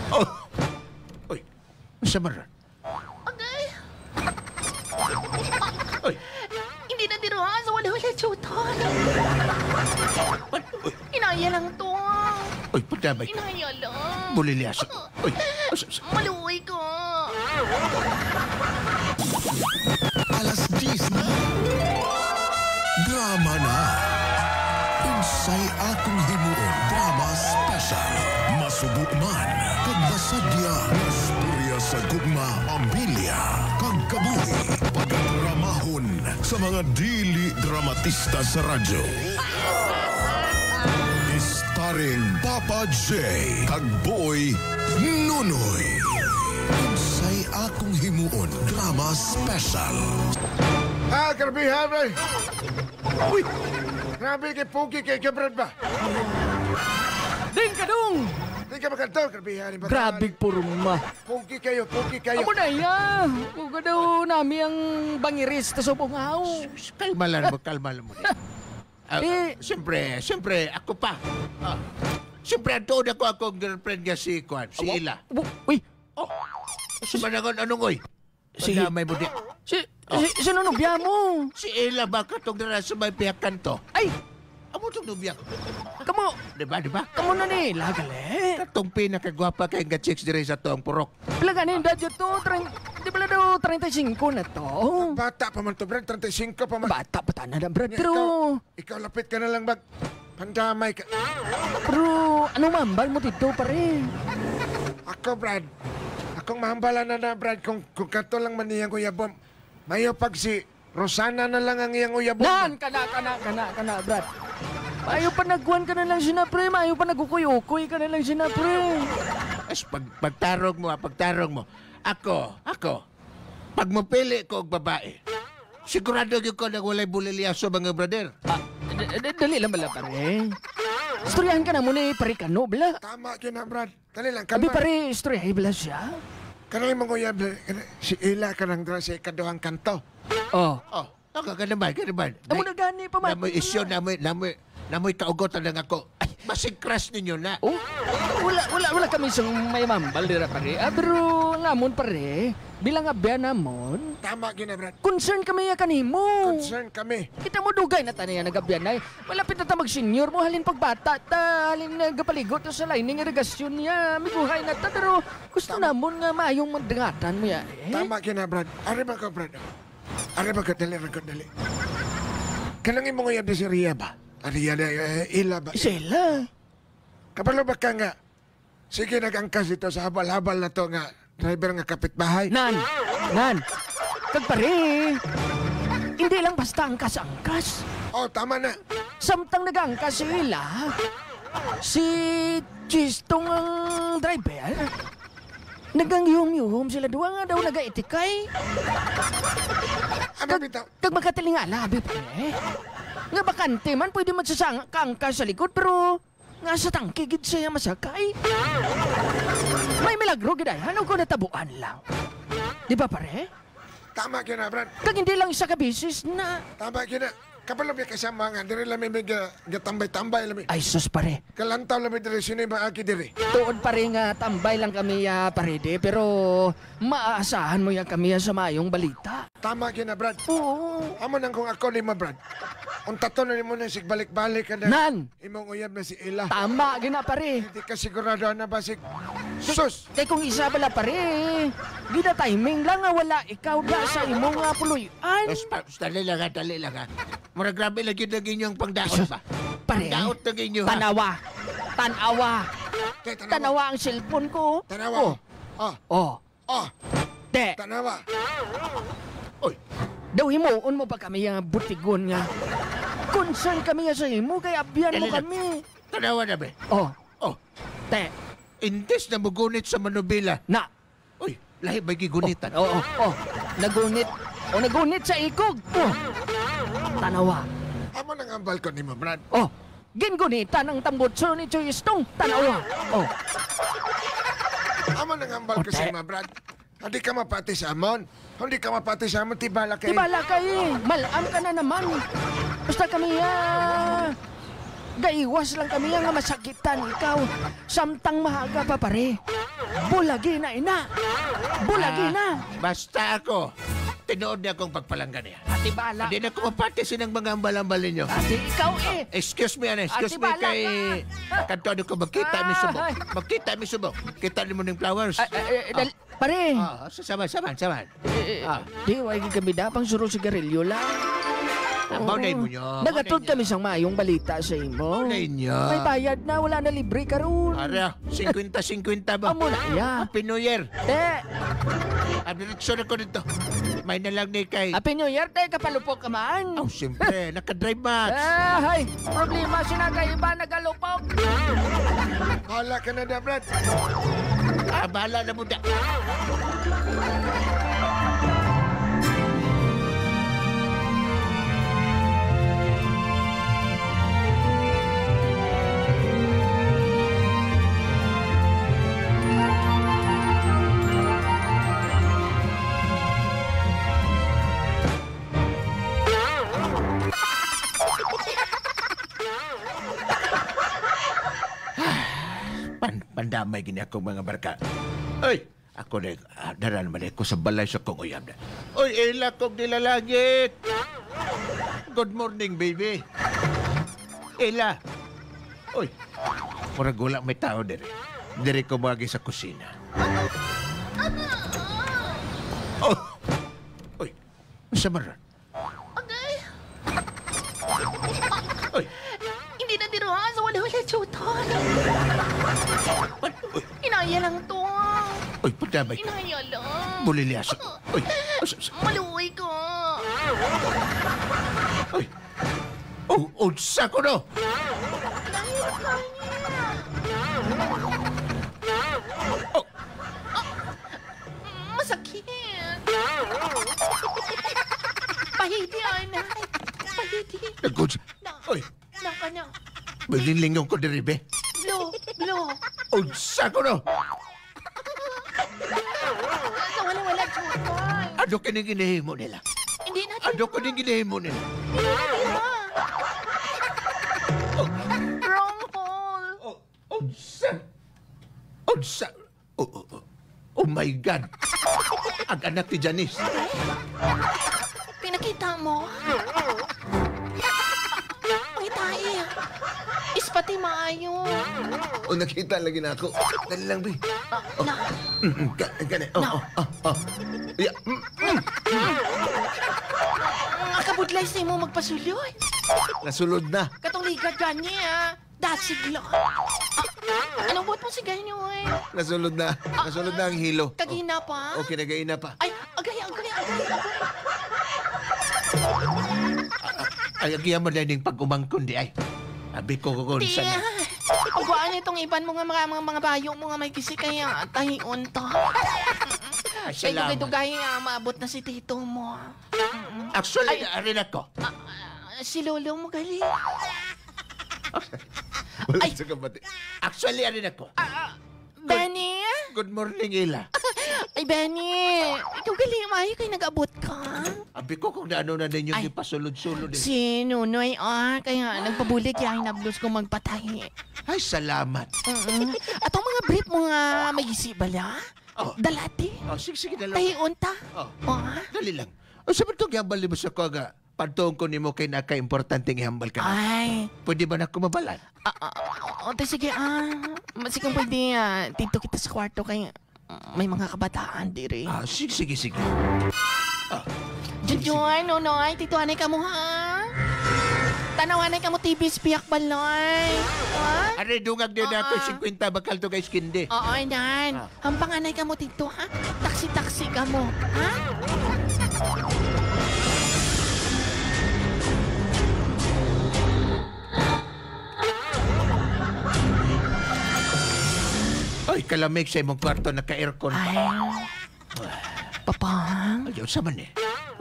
Oh. Uy, sa man ron? Agay, Uy, hindi na diruhan sa wala-wala chuton. uy, Inaya lang to. Uy, padamay ka. Inaya lang. Bulilyaso. Uy, Maluoy ko. Alas 10 na. Drama na. Unsay akong himuon? Drama special. Masubo man, kag masadya, istorya sa gugma, pamilya, kag kabuhi. Pagdramahon sa mga dili dramatista sa radyo. Starring Papa J. Kag Boy Nunoy. Unsay akong himuon? Drama special. Ah, grabe ha. Uy, Grabe kay Pugi kay Gabriel ba? Ding kadong! Di ka makanto, grabe ha. Grabe porma. Pugi kayo, pugi kayo. Amo na iya. Kung daw nami ang bangiris ta subong aw. Kalma lang mo, kalma lang mo. Ah, Eh. siyempre, siyempre, ako pa. Ah, siyempre, antuon ako akong girlfriend nga si Kwan, si Ila. Uy, Oh, sumanangon, anong oy? Si- Padamay mo di. Si sino nobya mo? Si Ila ba katong dara sa may piyakan to? Ay, Amo tong nobya ko. kamo, Diba, diba? kamo na nila gali. Katong pinakagwapa kay nga chicks dire sa tuang purok. Pila ganin dadyo to, di pala daw 35 na to. Bata pa man to, Brad. 35 pa man. Bata pa tanan na, Brad. Ikaw, Pero, ikaw lapit ka na lang bag. Pandamay ka. Pero, ano mambal mo dito, pare? Ako, Brad. Akong mahambalan na na, Brad. Kung kato lang man niyang uyabom. Mayo pag si Rosana na lang ang iyang uyabom. Nan, kana, kana, kana, kana, Brad. Ayaw pa nagkuhan ka na lang siya, pre. Ayaw pa nagukuy-ukoy ka na lang siya, pre. As pagtarong mo, ah, pagtarong mo. Ako, pag mapili ko og babae, sigurado gyud ko na walay bulilyaso, mga brother. Ah, dali lang bala, pare. Istoryahan ka na muna eh, pare kano, bala. Tama yun na, Brad. Dali lang, Abi, kalma. pare, istoryahin bala siya. Kanang imong uyab, si Ila ka nang dra sa ikaduhang kanto. Oh. Oh, ako ka naman, ka naman. Amo na gani pa man. Namoy isyo, namoy kaugotan lang ako. Ay, basig crush ninyo na. Oh, wala, wala, wala kami isang may mambal dira, pare. Ah, pero ngamon, pare, bilang abya namon, Tama yun na, Brad. Concern kami ya kanimo. Concern kami. Kita mo dugay na taniya nagabyan ay. Malapit na ta mag-senior mo halin pagbata ta halin nagapaligo ta sa lining irigasyon niya. Miguhay na ta pero gusto namon nga maayong mandangatan mo ya. Eh? Tama yun na, Brad. Ari ba ka, Brad? Ari ba ka, dali, ra ka, dali. Kanang imong uyab di si Ria ba? Ria na, eh, Ila ba? Sela. Kabalo ba ka nga? Sige, nag-angkas ito sa habal-habal na to nga driver nga kapitbahay. Nan, nan. Kag pare. Hindi lang basta angkas-angkas. Oh, tama na. Samtang nag-angkas si Ila, si Chistong ang driver, nagangyum-yum sila duwa nga daw nagaitikay. Ano bitaw? Kag makatilingala, abi pre. Nga bakante man, pwede magsasang kaangka sa likod, pero nga sa tangke gid siya masakay. May milagro gid ay, ano ko natabuan lang. Di ba, pare? Tama yun na, Brad. Kag hindi lang isa ka bisis na. Tama yun na. Kabalo ba kasama nga, diri lang may tambay-tambay lang. Ay sus, pare. Kalantaw lang diri, sino yung maagi diri? Tuod pare nga tambay lang kami ya pare di, pero maaasahan mo yan kami ya sa mayong balita. Tama yun na, Brad. Oo. Amo nang kung ako lima, Brad. Unta to na nimo na sigbalik-balik ka na. Nan! Imong uyab na si Ila. Tama gina, pare. Hindi ka sigurado na ba si... Sus! Kay kung isa bala, pare, gina timing lang nga wala ikaw da sa imong nga puloy-an. Tapos, dali lang ha, dali lang ha. Mura grabe lagi ang inyong pangdaot ba? Pare, Pangdaot ng inyo ha. Tanawa. Tanawa. Te, tanawa. Tanawa ang cellphone ko. Tanawa. Oh. Oh. Oh. Oh. Te, Tanawa. Oy, daw himuon mo pa kami nga butigon nga. Concern kami nga sa imo kay abyan mo Dali lang. kami. Tanawa na be. Oh, Oh, te, indes na mugunit sa manubila. Na. Uy, lahi ba gigunitan? Oh, oh. Nagunit. Oh, nagunit sa ikog. Oh. Tanawa. Amo nang ambal ko nimo, Brad. Oh, gingunitan ang tambutso ni Choy Istong. Tanawa. Oh, Amo nang ambal ko sa Ote. imo, Brad. Hindi ka mapati sa amon. Hindi ka mapati sa amon, tibala kay. Tibala kay. Malam ka na naman. Basta kami, gaiwas lang kami nga masakitan ikaw. Samtang mahaga pa, pare. Bulagi na ina. Bulagi na. Basta ako, tinuod niya akong pagpalangga niya. Ate bala. Hindi na kumapati sinang mga ambal-ambal ninyo. Ate ikaw eh. Excuse me, ana. Excuse Ate, me bala kay... ka. Kanto ano ko, magkita mi subong. Ay. Magkita mi subong. Kita ni mo ng flowers. Ay, ay, ay, pare. Ah, saman, saman, saman. Eh, Ah. Di, way kami da, pang suro sigarilyo lang. Maunay mo nyo. Nagatod kami sang maayong balita sa imo. Maunay nyo. May bayad na, wala na libre karon. Ara, 50-50 ba? Amo na ya. Happy New Year. Te, Ang direksyon ako dito. May nalang ni kay... Happy New Year, te, kapalupok ka man. Oh, siyempre, nakadrive match. Ay, problema sinagaiba nagalupok. Bahala ka na da, Brad. Ah, bahala na muna. Pandamay gini akong mga barka. Oy, ako na, daran man ko sa balay sa kong uyab na. Oy, ela kong nilalangit. Good morning, baby. Ela. Oy, murag wala may tao dere. Dere ko bagay sa kusina. Oh. Oy, sa man ron? Agay. Oy, Hindi na diruha sa wala-wala chuton. uy, Inaya lang to. Uy, pandamay ka. Inaya lang. Bulilyaso. Uy, Maluoy ko. Uy. Oh, unsa ko no? Oh. Masakit. Pahidi, ay na. Pahidi. Nagod. Uy, Naka na. may linlingon ko diri be. Blow, blow. Unsa ko no? Sa wala-wala chuton. Ano kining ginahimo nila? Hindi na. Ano kining ginahimo nila? Hindi na diba? Wrong hole. Oh, unsa? Unsa? Oh, oh, oh. Oh my God. Ang anak ni Janice. Pinakita mo? Ay, tae. Ispati maayo. O nakita lagi na ako. Dali lang, bi. Na. Gani. Oh, oh, oh, oh. Yeah. Ang kabudlay sa imo magpasulod. Nasulod na. Katong ligad gani ah. Dasig lang. Anong buot mo si ganyo eh? Nasulod na. Nasulod na ang hilo. Kagina pa? Okay, nagaina pa. Ay, agay, agay, agay, agay. Ay, agiyan mo na yung pag-umangkon di ay. Abi ko kung Tiya, sana. pagwaan itong iban mo nga mga bayo mo nga may kisi kaya tahion to. Ay, Kay salamat. dugay-dugay maabot na si tito mo. Actually, arin ako. Si lolo mo gali. Wala Ay. sa kabati. Actually, arin ako. Benny? Good morning, Ila. Ay, Benny. Ikaw gali, maayo kay nag-abot ka. Abi ko kung ano na ninyo Ay. yung pasulod-sulod. Eh. Si Nunoy, kaya nagpabulig kaya hinablos ko magpatay. Ay, salamat. Atong mga brief mo nga may gisi bala? Oh. Dalati? Oh, sige, sige, dalawa. Tahion ta? Oh. Oh. Dali lang. O sabi ito, gihambal mo sa ko nga. Pantong ko nimo kay naka-importante ihambal ka na. Ay. Pwede ba na kumabalan? O, sige, Sige, pwede, dito kita sa kwarto kay may mga kabataan diri. Ah, sige, sige, sige. Jujuan, Nonoy, tito anay ka mo, ha? Tanawanay ka mo, TV spiyak balay. Ha? Are, dungag din ako 50 bakal to guys kindi. Oo, nan. Hampang anay ka mo, tito, ha? Taksi-taksi ka mo, ha? Ay, kalamig sa imong kwarto, naka-aircon pa. Ay. Papang, Ayaw, sa man eh.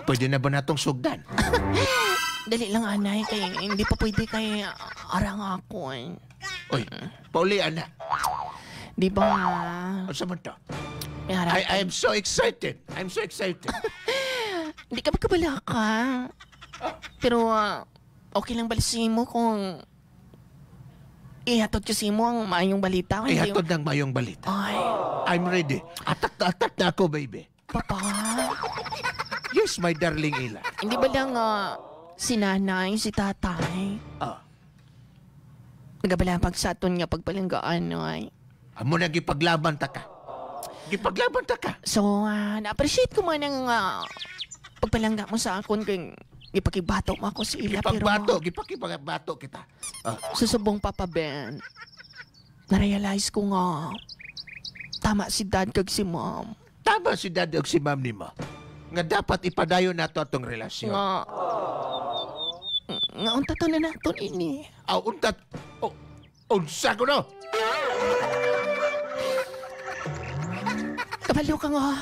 Pwede na ba natong sugdan? dali lang, anay. Kay, hindi pa pwede kay arang ako, eh. Oy, pauli, ana. Di ba? Ano sa man to? May harap. I am so excited. I'm so excited. Hindi ka magkabala ka. Pero, okay lang balisi mo kung Ihatod kasi mo ang maayong balita. Ihatod ng maayong balita. Ay. I'm ready. Atak na ako, baby. Papa. Yes, my darling Ila. Hindi ba lang si nanay, si tatay? Nagabalapag sa aton nga pagpalanggaan, ay. Amo na gipaglaban ta ka. Gipaglaban ta ka. So, na-appreciate ko man ang pagpalangga mo sa akon kay gipakibato mo ako sa ila. Gipakibato kita. Sa subong, Papa Ben, na-realize ko nga tama si Dad kag si Mom. Tama si Dad kag si Mom nimo. Nga dapat ipadayon nato atong relasyon. Nga unta to na naton ini. Aw, unta. Oh, unsa ko no? Kabalo ka nga.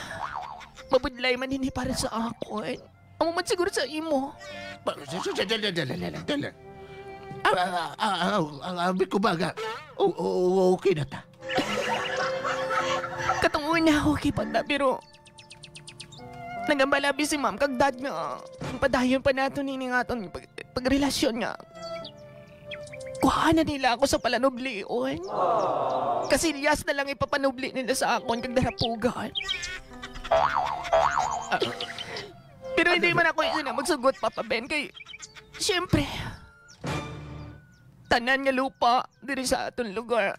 Mabudlay man ini para sa akon. Amo man siguro sa imo. Abi ko ba nga? Okay na ta. Katong una, okay pa ta, pero nagambalabi si Ma'am kag Dad nga. Padayon pa nato nini nga aton pagrelasyon nga. Kuha na nila ako sa palanublion. Kasilyas na lang ipapanubli nila sa akon kag darapugan. Pero hindi man ako isa na magsugot, Papa Ben, kay siyempre, tanan nga lupa diri sa aton lugar.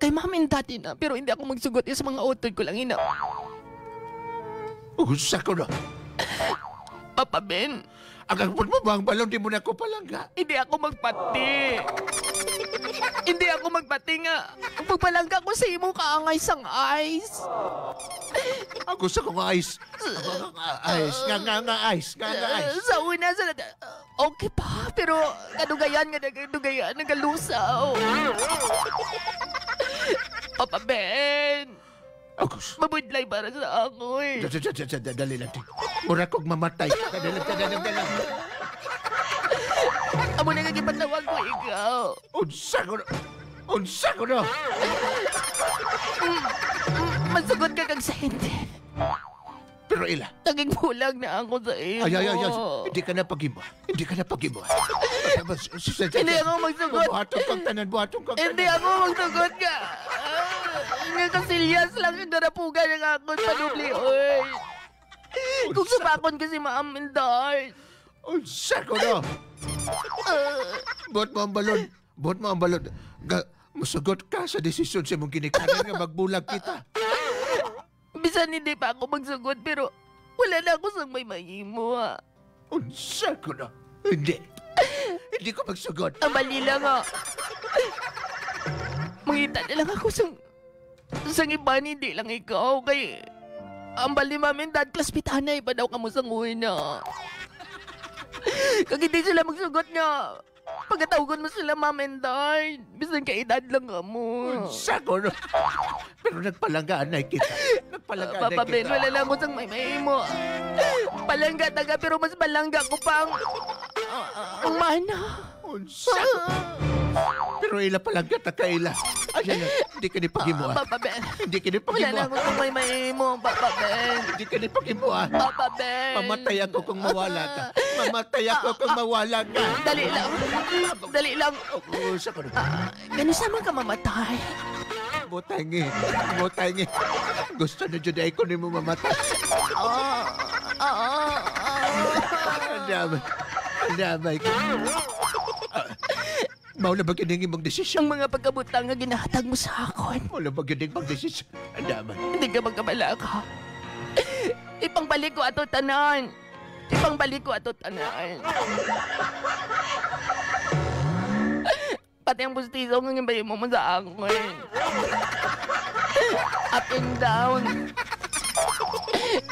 Kay Mom and Daddy na, pero hindi ako magsugot sa mga utod ko lang ina. Usa ko na. Papa Ben. Ang agpon mo ba ang balon, di mo na ako palangga? Hindi ako magpati. Hindi ako magpati nga. Ang pagpalangga ko sa imo kaangay sang ice. Ako sa kong ice. Ice. Nga ice. Nga ice. Sa una, sa okay pa. Pero kadugayan nga, kadugayan. Nagalusaw. Papa Ben. Mabudlay para sa ako eh. Dali lang. Mura kong mamatay. Dali lang. Amo na nga gipatawag ko ikaw. Unsa ko na. Unsa ko na. Masagot ka kag sa hindi. Pero ila. Naging bulag na ako sa imo. Ay. Hindi ka na pag-imo. Hindi ka na pag-imo. Hindi ako magsugot. Buhatong kang tanan, buhatong kang tanan. Hindi ako magsugot ka. Nga kasilyas lang yung darapugan ng akong panubli. Oy. Kung subakon kasi Ma'am and Dad. Unsa ko na. Buhat mo ang balon. Buhat mo ang balon. Musugot ka sa desisyon sa imong ginikanan nga magbulag kita. Bisan hindi pa ako magsugot pero wala na ako sang may mahimo. Unsa ko na. Hindi. Hindi ko magsugot. Ang mali lang ah. Mangita na lang ako sang iba, hindi lang ikaw. Kay ang bali mami, Dad, classmate iba daw kamo sang una. Kag hindi sila magsugot nga. Pagkatawagan mo sila, Mom and Dad. Bisan kay edad lang kamo. Unsa ko no. Pero nagpalanggaan na kita. Nagpalanggaan na Papa kita. Ben, wala lang ako sang may mahimo. Palangga taga, pero mas palangga ko pa ang mana. Unsa ko. Pero ila palangga ta ka ila. Ay, hindi ka ni pagimo. Papa Ben. Hindi ka ni pagimo. Wala lang ako sang may mahimo, Papa Ben. Hindi ka ni pagimo. Papa Ben. Mamatay ako kung mawala ka. Mamatay ako kung mawala ka. Dali lang. Dali lang. Unsa ko. Ganun sama ka mamatay. Butangi. Butangi. Gusto na dyan ay ko ni mo mamatay. Ang damay. Maula ba gining imong desisyon? Ang mga pagkabutang nga ginahatag mo sa akon. Maula ba gining imong desisyon? Ang damay. Hindi ka magkabala ka. Ipangbalik ko ato tanan. Ipangbalik ko ato tanan. Pati ang bustiso nga gimbayin mo sa akon. Up and down.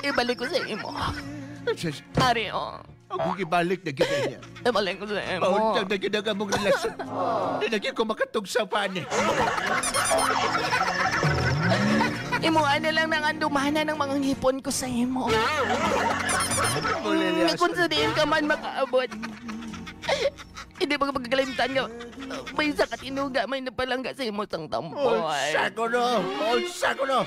Ibalik ko sa imo. Ari, oh. Ako gibalik na gina niya. Ibalik ko sa imo. Pauntang na gina mong relasyon. Hindi na ko makatog sa pani. Imuha na lang ng andumana ng mga ngipon ko sa imo. Kung sa diin ka man makaabot. Hindi ba pagkakalimtan ka? May sakat inuga, may napalangga sa imo sang tampoy. Unsa ko no! Unsa ko no!